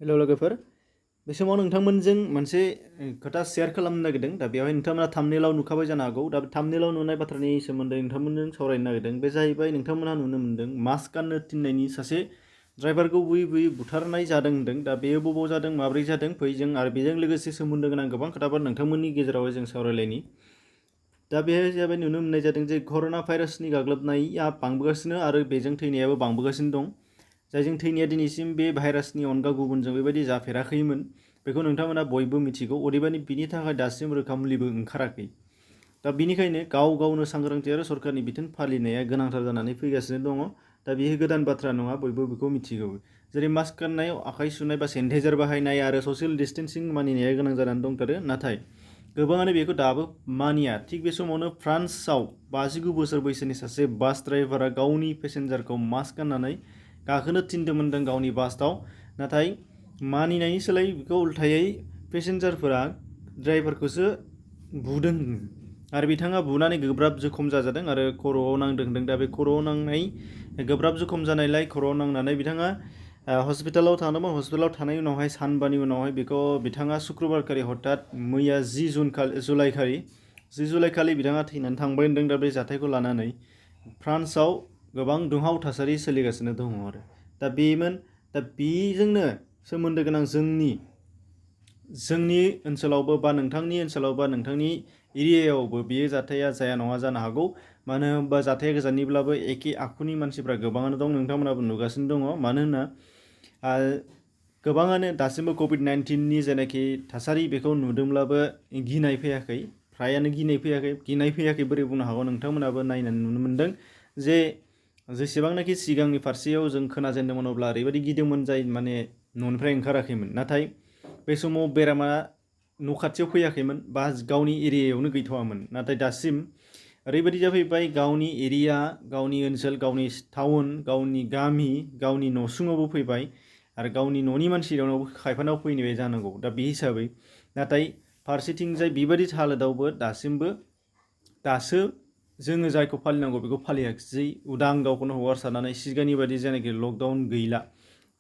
हेल' लोगोफोर बे समाव नोंथांमोनजों मोनसे खोथा शेयार खालामनो नागिरदों दा बेवहाय नोंथांमोना थाम्बनेइलाव नुखाबाय जानो हागौ दा थाम्बनेइलाव नुनाय बाथ्रानि सोमोन्दै नोंथांमोनजों सावरायनो नागिरदों बे जाहैबाय नोंथांमोना नुनो मोन्दों मास्क गाननो थिननायनि सासे ड्राइभारखौ बुयै बुयै बुथारनाय जादों होनदों दा बेयो बबाव जादों माब्रै जादों फैजों आरो बेजों लोगोसे सोमोन्दो गोनां गोबां खोथाफोर नोंथांमोननि गेजेराव जों सावरायलायनि दा बेहाय जाबाय नुनो मोननाय जादों जे कर'ना भाइरासनि गाग्लोबनाया बांबोगासिनो आरो बेजों थैनायाबो बांबोगासिनो दं जायजों थैनाया दिनैसिम बे भाइरासनि अनगा गुबुनजों बेबायदि जाफेराखैमोन बेखौ नोंथांमोना बयबो मिथिगौ अदेबानि बिनि थाखाय दासिम रोखा मुलिबो ओंखाराखै दा बिनिखायनो गाव गावनो सांग्रांथि आरो सरकारनि बिथोन फालिनाया गोनांथार जानानै फैगासिनो दङ दा बेयो गोदान बाथ्रा नङा बयबो बेखौ मिथिगौ जेरै मास्क गाननाय आखाइ सुनाय बा सेनिटाइजार बाहायनाय आरो ससियेल डिस्टेन्सिं मानिनाया गोनां जानानै दंथारो नाथाय गोबाङानो बेखौ दाबो मानिया थिग बे समावनो फ्रान्सआव 59 बोसोर बैसोनि सासे बास ड्राइभारा गावनि पेसेन्जारखौ मास्क गाननानै गाखोनो थिनदोंमोनदों गावनि बासआव नाथाय मानिनायनि सोलाय बेखौ उल्थायै पेसेन्जारफोरा ड्राइभारखौसो बुदों आरो बिथाङा बुनानै गोब्राब जखम जाजादों आरो खर'आव नांदों होनदों दा बे खर'आव नांनाय गोब्राब जखम जानायलाय खर'आव नांनानै बिथाङा हस्पिटालाव थांदोंमोन हस्पिटालाव थानाय उनावहाय सानबानि उनावहाय बेखौ बिथाङा शुक्रबारखालि हठात मैया 10 जुलाइखालि बिथाङा थैनानै थांबाय होनदों दा बे जाथायखौ लानानै फ्रान्सआव गोबां दुंहाव थासारि सोलिगासिनो दङ आरो दा बेमोन दा बेजोंनो सोमोन्दो गोनां जोंनि ओनसोलावबो बा नोंथांनि ओनसोलाव बा नोंथांनि एरियायावबो बेयो जाथाया जाया नङा जानो हागौ मानो होनबा जाथाया गोजाननिब्लाबो एखे आखुनि मानसिफ्रा गोबाङानो दं नोंथांमोनाबो नुगासिनो दङ मानोना गोबाङानो दासिमबो कभिड-19नि जेनाखि थासारि बेखौ नुदोंब्लाबो गिनाय फैयाखै फ्रायानो गिनाय फैयाखै बोरै बुंनो हागौ नोंथांमोनाबो नायनानै नुनो मोन्दों जे जेसेबांनाखि सिगांनि फारसेयाव जों खोनाजेनदोंमोन अब्ला ओरैबायदि गिदोंमोन जाय माने न'निफ्राय ओंखाराखैमोन नाथाय बे समाव बेरामा न' खाथियाव फैयाखैमोन बा गावनि एरियायावनो गैथ'वामोन नाथाय दासिम ओरैबायदि जाफैबाय गावनि एरिया गावनि ओनसोल गावनि टाउन गावनि गामि गावनि न'सुङावबो फैबाय आरो गावनि न'नि मानसिनावबो खायफानाव फैनाय जानांगौ दा बे हिसाबै नाथाय फारसेथिंजाय बेबायदि हालोदावबो दासो जोङो जायखौ फालिनांगौ बेखौ फालियाखिसै उदां गावखौनो हगारसारनानै सिगांनि बायदि जेनाखि लकडाउन गैला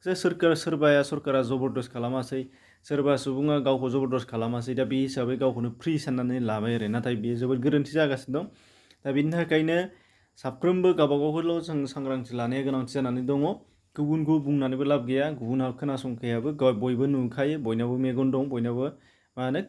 जे सरकारा जबरदस्त खालामासै सोरबा सुबुङा गावखौ जबरदस्त खालामासै दा बे हिसाबै गावखौनो फ्रि साननानै लाबाय आरो नाथाय बेयो जोबोद गोरोन्थि जागासिनो दं दा बेनि थाखायनो साफ्रोमबो गावबागावखौल' जों सांग्रांथि लानाया गोनांथि जानानै दङ गुबुनखौ बुंनानैबो लाब गैया गुबुना खोनासंखायाबो बयबो नुखायो बयनावबो मेगन दं बयनावबो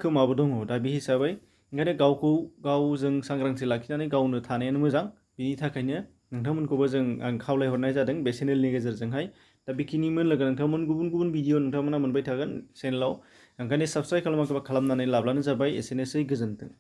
खोमाबो दङ दा बे हिसाबै ओंखायनो गावजों सांग्रांथि लाखिनानै गावनो थानायानो मोजां बिनि थाखायनो नोंथांमोनखौबो आं खावलायहरनाय जादों बे चेनेलनि गेजेरजोंहाय दा बेखिनिमोन लोगो नोंथांमोन गुबुन भिडिअ नोंथांमोना मोनबाय थागोन चेनेलाव ओंखायनो साबस्क्राइब खालामनानै लाब्लानो जाबाय एसेनोसै गोजोन्थों।